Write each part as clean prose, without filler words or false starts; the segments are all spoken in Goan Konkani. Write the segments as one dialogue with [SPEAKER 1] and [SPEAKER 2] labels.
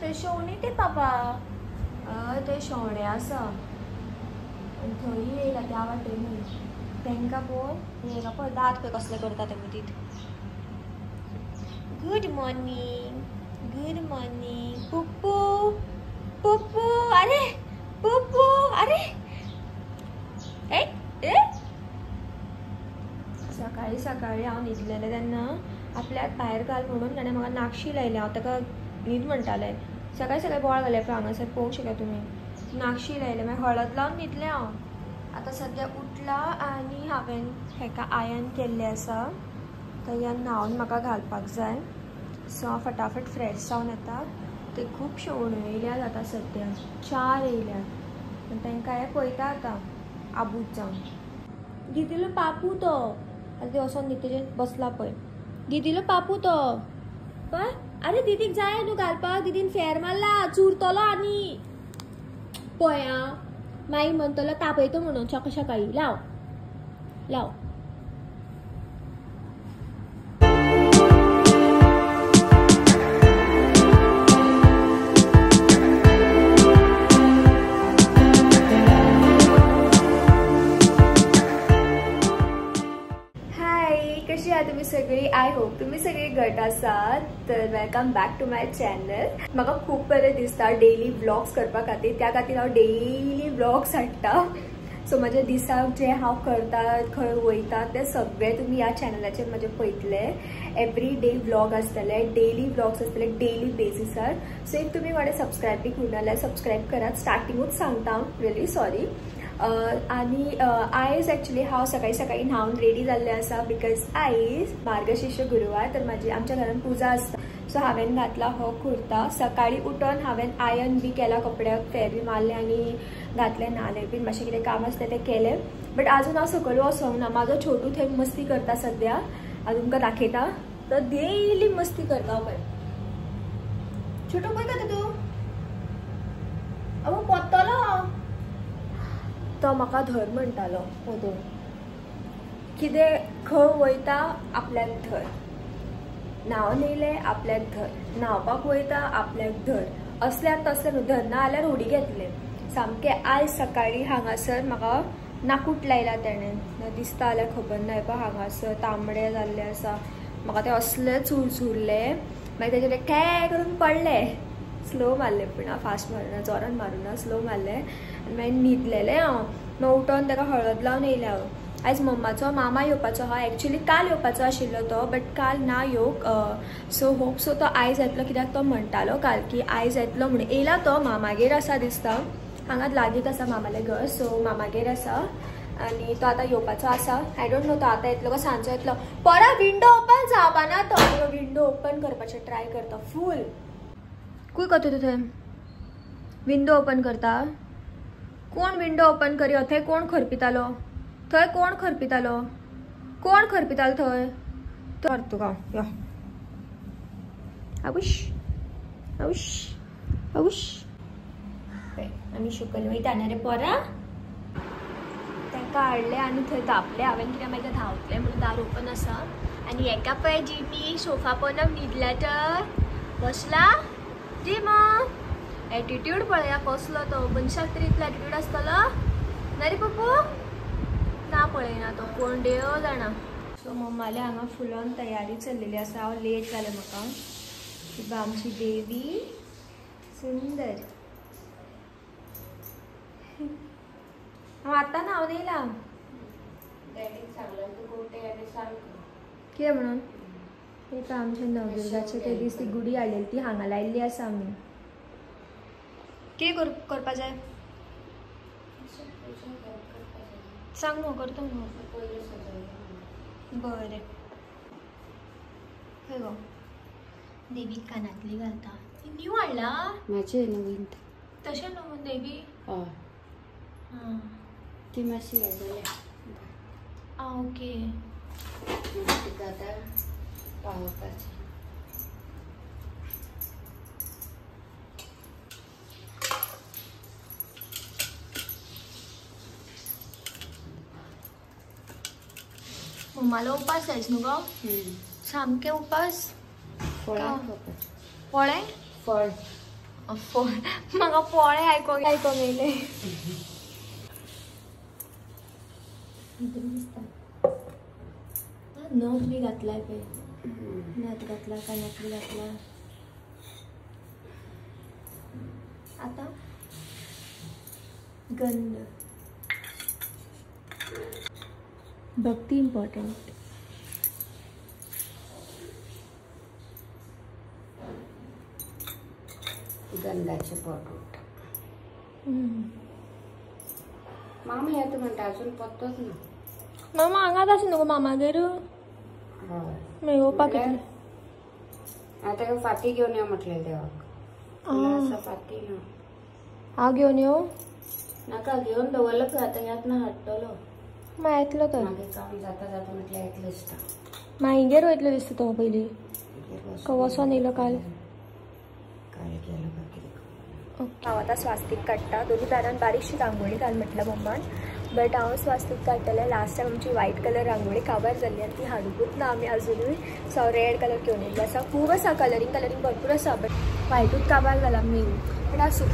[SPEAKER 1] ते शेवणी ते पापा, ते शेवणे आसा आनी थंय येयला त्या वाटेनूय. तांकां पळोवन हेका पळय दांत पळय कसले करता ते मदींत. गुड मॉर्निंग, गुड मॉर्निंग पुप्पू, पुप्पू, अरे पुप्पू, अरे ए ए. सकाळी सकाळी हांव न्हिदलेलें तेन्ना आपल्याक भायर घाल म्हणून ताणें म्हाका नाकशी लायली. हांव ताका न्हीद म्हणटालें. सकाळी सकाळी बोळ घालें पळय हांगासर पळोवंक शकता तुमी. नाकशी लायलें, मागीर हळद लावन न्हिदलें हांव. आतां सद्या उठला आनी हांवें हेका आयन केल्लें आसा. तर न्हांवन म्हाका घालपाक जाय. सो हांव फटाफट फ्रेश जावन येता. ते खूब शेवण्यो येयल्यात आतां सद्या, 4 येयल्यात. आनी तांकां हें पळयता आतां आबूज जावन. दिदीलो पापू तो आतां ते वचोन न्हिद बसला पळय. दिदीलो पापू तो पळय. अरे दिदीक जाय न्हू घालपाक, दिदीन फेर मारला, चुरतलो आनी पळय आं मागीर म्हणटलो तापयता म्हणून सकाळी सकाळी. लाव लाव. कशी आहात तुम्ही सगळी? I hope तुम्ही सगळी घट आसात. तर welcome back to my channel. म्हाका खूब बरें दिसता डेली व्लॉग्स करपा खातीर, त्या खातीर हांव डेली व्लॉग्स हाडटा. सो म्हज्या दिसाक जे हांव करता, खंय वयता ते सगळे तुमी ह्या चॅनलाचेर म्हजे पळयतले. एवरी डे व्लॉग आसतले, डेली व्लॉग्स आसतले डेली बेसिसार. सो if तुमी म्हाका सबस्क्रायब बी करूंक ना जाल्यार सबस्क्रायब करात. स्टार्टिंगूच सांगता हांव, रियली सॉरी. आनी आयज एक्चुली हांव सकाळी सकाळी न्हावन रेडी जाल्लें आसा because आयज मार्गशीर्ष गुरुवार, तर म्हाजी आमच्या घरान पुजा आसता. सो हांवें घातला हो कुर्ता. सकाळी उठून हांवें आयन बी केला कपड्याक, फेर बी मारलें आनी घातलें, न्हालें बी, मातशें कितें काम आसलें तें केलें. बट आजून हांव सकयल वचोंक ना. म्हाजो छोटू थंय मस्ती करता सद्या, हांव तुमकां दाखयता. तो डेली मस्ती करता पळय. छोटू खंय वता तूं? अगो पोत्तलो. तो म्हाका धर म्हणटालो वोदोळ, कितें खंय वयता आपल्याक धर, न्हांवन येयलें आपल्याक धर, न्हांवपाक वयता आपल्याक धर, असल्याक तसलें न्हू, धरना जाल्यार उडी घेतलें. सामकें आयज सकाळी हांगासर म्हाका नाकूट लायला तेणें, दिसता जाल्यार खबर ना, पळय हांगासर तांबडे जाल्ले आसा. म्हाका तें असलें चुरचुरलें, मागीर तेजें तें कॅ करून पडलें. स्लो मारलें, पूण हांव फास्ट मारुना, जोरान मारुना, स्लो मारलें आनी मागीर न्हिदलेलें हांव. मागीर उठोन ताका हळद लावन येयलें हांव. आयज मम्माचो मामा येवपाचो आहा. एक्चुली काल येवपाचो आशिल्लो तो, बट काल ना येवंक. सो होप सो तो आयज येतलो, कित्याक तो म्हणटालो काल की आयज येतलो म्हणून. येयला तो, मामागेर आसा दिसता, हांगाच लागींच आसा मामालें घर. सो मामागेर आसा आनी तो आतां येवपाचो आसा. I don't know तो आतां येतलो काय सांजचो येतलो. परत विंडो ओपन जावपाना तो, विंडो ओपन करपाचें ट्राय करता फूल. खंय करता तूं थंय? विंडो ओपन करता? कोण विंडो ओपन करी? थंय कोण खरपितालो? थंय कोण खरपितालो? कोण खरपितालो थंय? तर तुका यो आवुश आवुश आवुश. आमी शुकल वयता न्ही रे पोरा. तांकां हाडलें आनी थंय धांपलें हांवें, कित्याक मागीर धांवतलें म्हणून दार ओपन आसा. आनी हेका पळय जिमी सोफा पोंदा न्हिदला तर बसला. जिमो एटिट्यूड पळया कसलो तो, मनशाक तरी इतलो एटिट्यूड आसतलो ना रे पप्पू? ना पळयना तो, कोण देव जाणा. सो मम्माले हांगा फुलोन तयारी चल्लेली आसा. हांव लेट जालें म्हाका. आमची देवी सुंदर. हांव आतां न्हांवन येयलां. कितें म्हणून? एक आमच्या नवदुर्गाचे ते दीस ती गुडी हाडलेली, ती हांगा लायिल्ली आसा आमी. कितें करपा जाय सांग मगो, करता मगो. बरें खंय गो देवीक कानांतली घालता. न्यू हाडला
[SPEAKER 2] म्हाजे नवीन,
[SPEAKER 1] तशें न्हू देवी.
[SPEAKER 2] हय ती मातशी हें जाल्या.
[SPEAKER 1] आं ओके.
[SPEAKER 2] आतां पावोवपाचें.
[SPEAKER 1] मम्मालो उपास आयज न्हू गो? सामके उपास.
[SPEAKER 2] फळां
[SPEAKER 1] फळें?
[SPEAKER 2] फळ.
[SPEAKER 1] म्हाका पोळे आयकोंक आयकोंक येयले. दिसता नथ बी घातलाय पळय, नथ घातला, कानांतली बी घातला. आतां गंध भक्ती इम्पॉर्टंट.
[SPEAKER 2] गंधाचे पोट. मामा येता म्हणटा अजून पत्तोच ना.
[SPEAKER 1] मामा हांगाच आसा न्हू गो मामागेर? हय. येवपाक कितले
[SPEAKER 2] आतां फाती घेवन यो म्हटलें देवाक. फाती ना.
[SPEAKER 1] हांव घेवन येवं?
[SPEAKER 2] नाका, घेवन दवरलो पळय आतां येतना हाडटलो.
[SPEAKER 1] मागीर येतलो तर.
[SPEAKER 2] मागीर काम जाता जाता म्हटल्यार येतलो दिसता.
[SPEAKER 1] मागीर वयतलो दिसता तो पयलीं. वचोन येयलो काल.
[SPEAKER 2] काल गेलो काय कितें.
[SPEAKER 1] हांव आतां स्वास्तीक काडटा. दोनूय दारान बारीकशी रांगोळी घाल म्हटल्या मम्मान, बट हांव स्वास्तीक काडटलें. लास्ट टायम आमची व्हायट कलर रांगोळी काबार जाल्ली आनी ती हाडुकूच ना आमी अजुनूय. सो हांव रेड कलर घेवन येयल्लो आसा. खूब आसा कलरींग, कलरींग भरपूर आसा, बट व्हायटूच काबार जाला मेन. बट आसूं.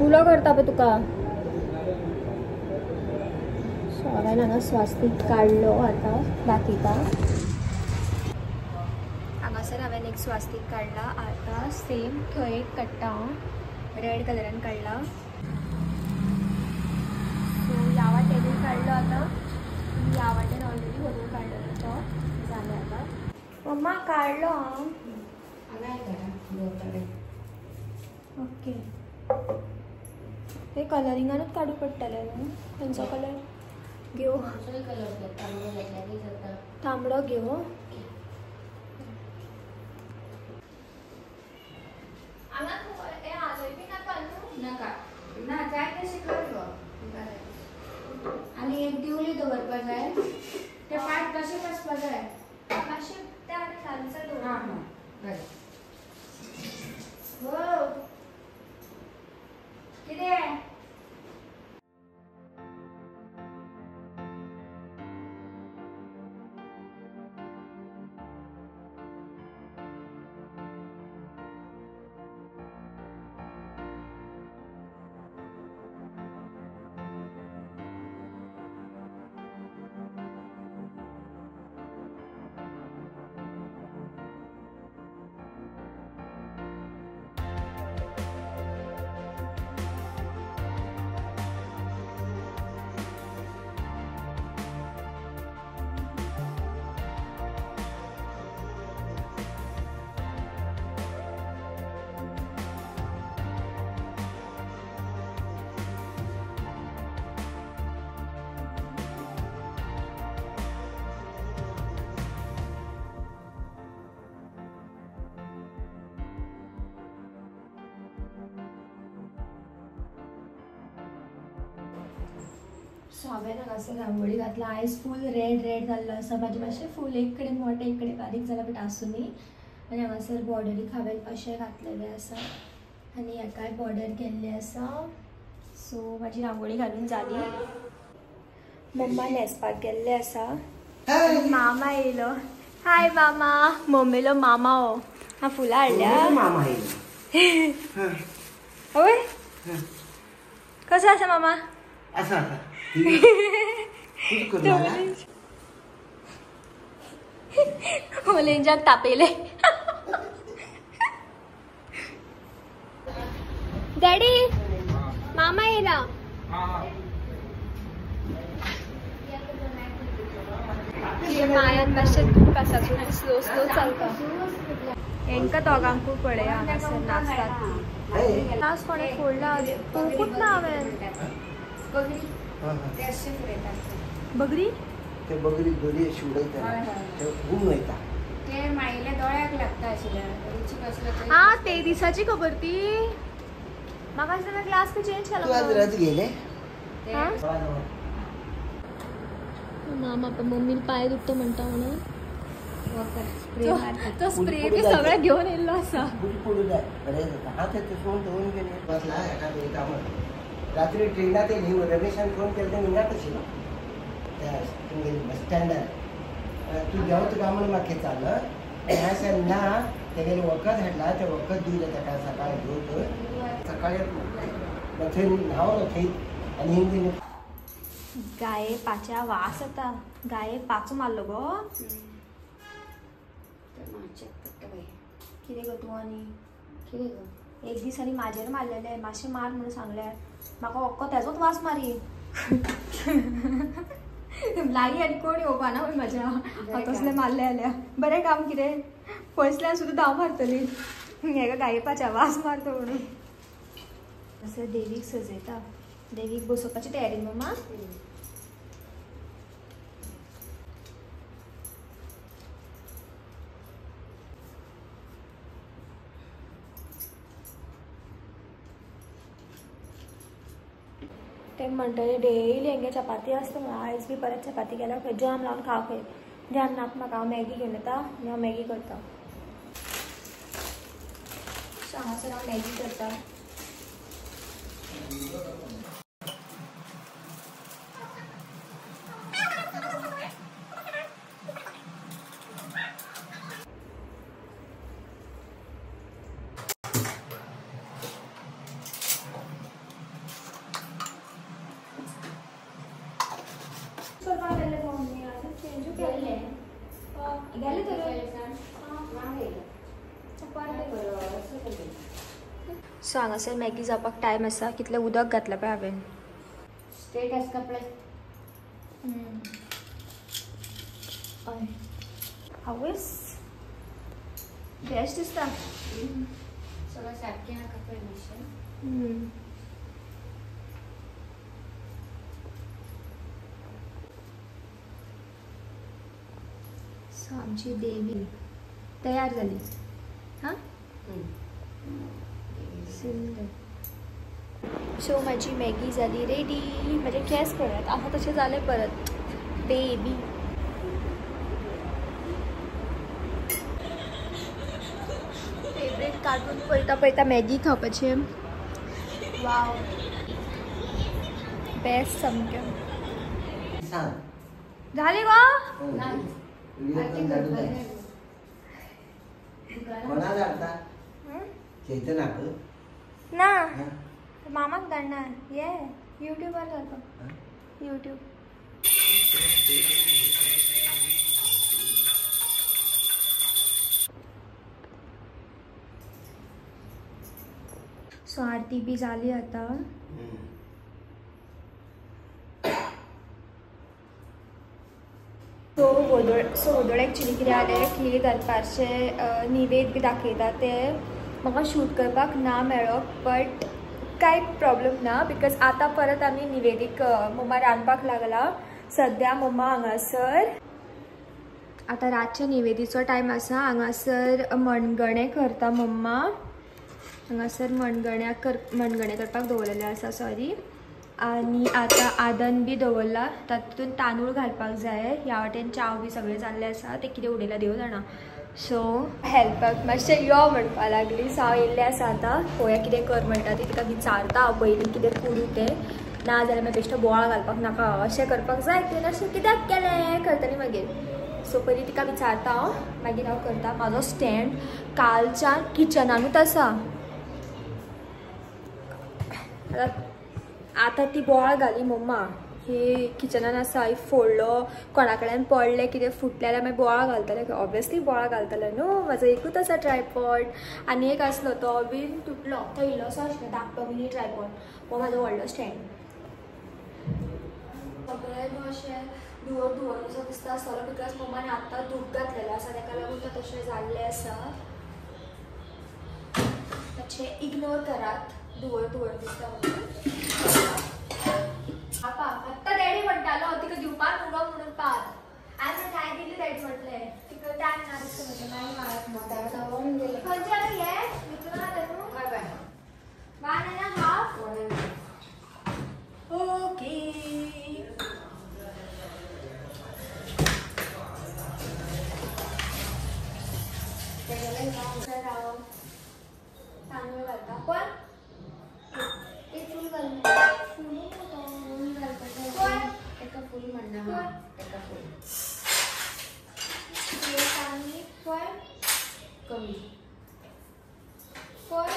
[SPEAKER 1] उलो करता पळय तुका. सो हांवें हांगा स्वास्तीक काडलो, आतां दाखयता. हांगासर हांवें एक स्वास्तीक काडला, आतां सेम थंय एक काडटा हांव, रेड कलरान काडला. सो ह्या वाटेनूय काडलो, आतां ह्या वाटेन ऑलरेडी व्हरून काडलेलो तो जालें आतां. मम्मा काडलो हांव. ओके, हे कलरिंगानूच काडूं पडटलें न्हू? खंयचो कलर घेवं? तांबडो घेवं.
[SPEAKER 2] नाका ना, जाय तशें कर गो. आनी एक दिवली दवरपा जाय, ते पाट तशेंच आसपा जाय.
[SPEAKER 1] मातशें ते आनी ल्हानसो दवर.
[SPEAKER 2] हां हां बरें. हो कितें?
[SPEAKER 1] सो हांवें हांगासर रांगोळी घातला. आयज फूल रेड रेड जाल्लो आसा. म्हाजें मातशें फूल एक कडेन मोटें एक कडेन बारीक जालां, बट आसुनी. आनी हांगासर बॉर्डरीक हांवें अशें घातलेलें आसा आनी हाकाय बॉर्डर केल्लें आसा. सो म्हाजी रांगोळी घालून जाली. मम्मा न्हेसपाक गेल्लें आसा. मामा येयलो. हाय मामा. मम्मीलो मामा हो. हा फुलां हाडल्या.
[SPEAKER 3] मामा येयलो.
[SPEAKER 1] हय कसो आसा मामा?
[SPEAKER 3] आसा आसा.
[SPEAKER 1] मुलींच्याक तापयले. डॅडी मामा येयला. मायान मातशें दूख आसा, स्लो स्लो चलता. हेंकां दोगांकूय पळया हांगासर नाचतात. नाच कोणें फोडला पळोवंकूच ना हांवें. बगरी
[SPEAKER 3] ते बगरी दोरी अशी उडयता ते गूण वयता
[SPEAKER 2] ते माईले दोळ्याक लागता आशिल्लें रुचीक आसलो तरी
[SPEAKER 1] आ ते दिसाची खबर ती म्हाका दिसता ग्लास बी चेंज केला
[SPEAKER 3] तूं आज रज गेले
[SPEAKER 1] मामा मम्मी पाय दुखतो म्हणटा म्हणून तो स्प्रे बी सगळें घेवन येयल्लो आसा
[SPEAKER 3] पडू जाय बरें जाता हां ते फोन दवरून गेले बसला हेका वयता म्हण रात्री ट्रेनात येयली रमेशान फोन केलो तें हिंगाच आशिल्लो त्या तुमगे बस स्टँडार तूं देंवता काय म्हण म्हाका विचारलं हांवें सांगलें ना तेगेलें वखद हाडलां तें वखद दिलें ताका सकाळीं घेवन सकाळीं थंय न्हांवलो थंय आनी हिंग
[SPEAKER 1] गाये पाच्या वास येता गाये पाचो मारलो गो कितें गो तूं आनी
[SPEAKER 2] कितें गो
[SPEAKER 1] एक दीस आनी म्हाजेर मारलेलें मातशें मार म्हणून सांगलें म्हाका वक्को तेजोच वास मारी लागीं आनी कोण येवपा ना म्हाज्या हांव तसलें मारलें जाल्यार बरें काम कितें पयसल्यान सुद्दां धांव मारतली हेका गायेपाच्या वास मारता म्हणून असं देवीक सजयता देवीक बसोवपाची तयारी मम्मा ते म्हणटले डेली हेंगे चपाती आसता म्हणून आयज बी परत चपाती केल्यार खंय जाम लावन खाव खंय जाम नाका म्हाका हांव मॅगी घेवन येता आनी हांव मॅगी करता सो हांगासर हांव मॅगी करता सो हांगासर मॅगी जावपाक टायम आसा कितलें उदक घातलां पळय हांवें
[SPEAKER 2] स्ट्रेट आसता पळय
[SPEAKER 1] हय आवयस बेस्ट दिसता
[SPEAKER 2] सगळें सारकें आहा पळय मातशें
[SPEAKER 1] सो आमची देवी तयार जाली हां सुंदर सो म्हाजी मॅगी जाली रेडी म्हजे केंस पळयात आतां तशें जालें परत बेबी फेवरेट कार्टून पळयता पळयता मॅगी खावपाचें वाव बेस्ट सामकें जालें गो ना मामाक धाडणार ये युट्यूबार घालपाक यूट्यूब सो आरती बी जाली आतां सो वोदोळ एक्चुली कितें जालें की दनपारचें निवेद बी दाखयता ते म्हाका शूट करपाक ना मेळ्ळो बट कांय प्रॉब्लम ना because आतां परत आमी निवेदीक मम्मा रांदपाक लागला सद्या मम्मा हांगासर आतां रातच्या निवेदीचो टायम आसा हांगासर मणगणें करता मम्मा हांगासर मणगणें करपाक दवरलेलें आसा सॉरी आनी आतां आदन बी दवरला तातूंत तांदूळ घालपाक जाय ह्या वाटेन चाव बी सगळें जाल्लें आसा तें कितें उडयलां देव जाणा सो हेल्पाक मातशें यो म्हणपाक लागली सो हांव येयल्लें आसा आतां पळोवया कितें कर म्हणटा ती तिका विचारता हांव पयलीं कितें करूं तें ना जाल्यार मागीर बेश्टो बोवाळ घालपाक नाका अशें करपाक जाय तुवें अशें कित्याक केलें करतली मागीर सो पयलीं तिका विचारता हांव मागीर हांव करता म्हाजो स्टँड कालच्यान किचनानूच आसा आतां ती बोवाळ घाली मम्मा ही किचनान आसा ही फोडलो कोणा कडेन पडलें कितें फुटलें जाल्यार मागीर बोवाळ घालतलें ऑब्वियसली बोवाळ घालतलें न्हू म्हाजो एकूच आसा ट्रायपॉड आनी एक आसलो तो बी तुटलो तो इल्लोसो आशिल्लो धाकटो मिनी ट्रायपॉड हो म्हाजो व्हडलो स्टँड सगळें न्हू अशें धुंवर धुंवर असो दिसता आसतलो because मम्मान आतां धूप घातलेलो आसा ताका लागून तो तशें जाल्लें आसा मातशें इग्नोर करात धुंवर धुंवर दिसता म्हणून आपा आत्तां डॅडी म्हणटालो तिका दिवपाक न्हू गो म्हणून पात आज काय दिली राईट म्हटले तिकडे टाइम ना दिसतो म्हटलं नाही मारत
[SPEAKER 2] मग
[SPEAKER 1] खंयचे आतां हे भितून आतां न्हू
[SPEAKER 2] bye bye
[SPEAKER 1] 1 1.5. Okay तांदूळ घालता पण
[SPEAKER 2] ते फूल घाल
[SPEAKER 1] फूल
[SPEAKER 2] फूल घालता
[SPEAKER 1] कोण?
[SPEAKER 2] एका फूल म्हणना
[SPEAKER 1] कोण?
[SPEAKER 2] एका फूल
[SPEAKER 1] आनी पण
[SPEAKER 2] कमी
[SPEAKER 1] पण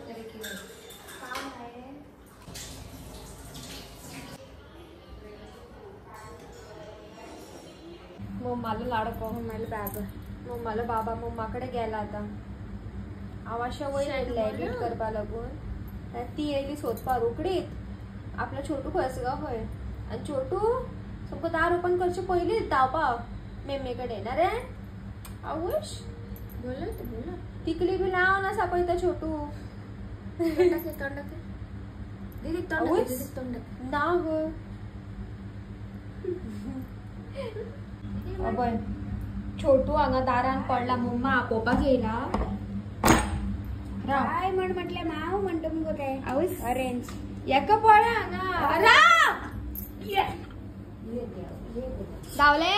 [SPEAKER 2] तरी किती
[SPEAKER 1] काम आहे. मम्मालो लाडको मम्मालो बाबा मम्मालो बाबा मम्माकडे गेला आतां. हांव मातशें वयर येयल्लें एडिट करपा लागून ती येयली सोदपा रोकडीत आपलो छोटू खंय आसा गा खंय आनी छोटू सामको दार ओपन करचे पयलींच धांवपा मेम्मे कडेन ना रे आवूश
[SPEAKER 2] बोल बोल
[SPEAKER 1] तिकली बी लावन आसा पळय तो छोटू
[SPEAKER 2] तोंड दीदी तोंड दीदी तोंड
[SPEAKER 1] ना गो. अबय छोटू हांगा दारान पडला मम्मा आपोवपाक येयला.
[SPEAKER 2] काय म्हण म्हटले माव म्हणतो मुगो ते
[SPEAKER 1] आवूस
[SPEAKER 2] ऑरेंज
[SPEAKER 1] एका पळय हांगा राव धांवले.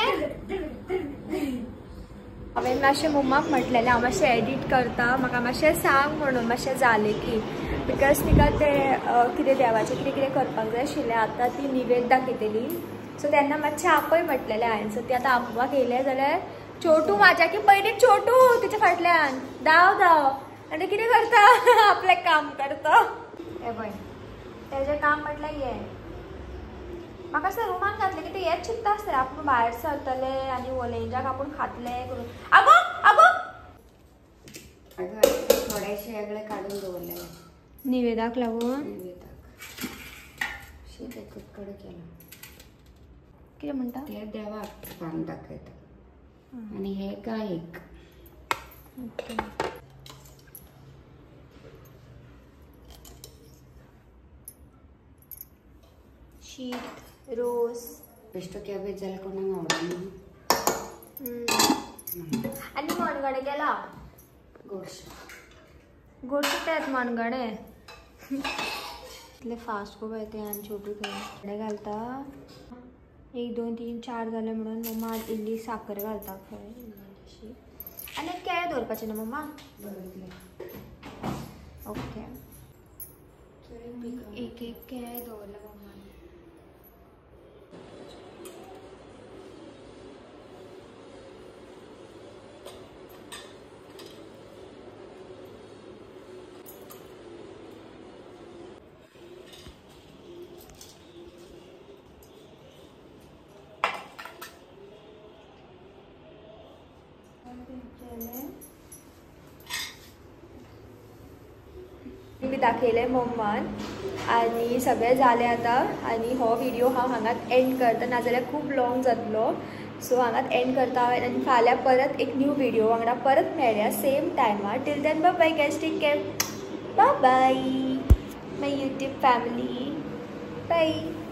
[SPEAKER 1] हांवें मातशें मम्माक म्हटलेलें हांव मातशें एडिट करता म्हाका मातशें सांग म्हणून मातशें जालें की because तिका तें कितें देवाचें कितें कितें करपाक जाय आशिल्लें. आतां ती निवेद दाखयतली सो तेन्ना मातशें आपय म्हटलेलें हांवें. सो ती आतां आपोवपाक येयलें जाल्यार छोटू म्हाज्या की पयलीं छोटू तिच्या फाटल्यान धांव धांव आनी कितें करता आपलें काम करता. हें पळय तेजें काम म्हटल्यार हें म्हाका असं रुमान घातलें की ते हेच चिंतता आसतलें आपूण भायर सरतले आनी ओलेंजाक आपूण खातले करून. आगो आगो
[SPEAKER 2] अगं थोडेशे वेगळे काढून दवरलेले
[SPEAKER 1] निवेदाक लागून
[SPEAKER 2] निवेदाक शीत एकच कडे केलं
[SPEAKER 1] कितें म्हणटा
[SPEAKER 2] ते देवाक पान दाखयता आणि हे गायक.
[SPEAKER 1] ओके शीत रोस
[SPEAKER 2] बेश्टो कॅबेज जाल्यार कोणाक आवडना.
[SPEAKER 1] आनी मणगणें केला
[SPEAKER 2] गोडशें
[SPEAKER 1] गोडशें तेंच मणगणें इतलें फास्ट गो पळय तें आनी छोटू थंय घालता 1 2 3 4 जालें म्हणून मम्मा इल्ली साकर घालता खंय अशी. आनी एक केळें दवरपाचें न्हू मम्मा. ओके एक एक केळें दवरलें मम्मान. बी दाखयलें मम्मान आनी सगळें जालें आतां. आनी हो व्हिडियो हांव हांगात एंड करता नाजाल्यार खूब लॉंग जातलो. सो हांगात एंड करता हांवें आनी फाल्यां परत एक न्यू व्हिडियो वांगडा परत मेळया सेम टायमार. Till then bye bye guys, take care, bye bye my YouTube family, bye.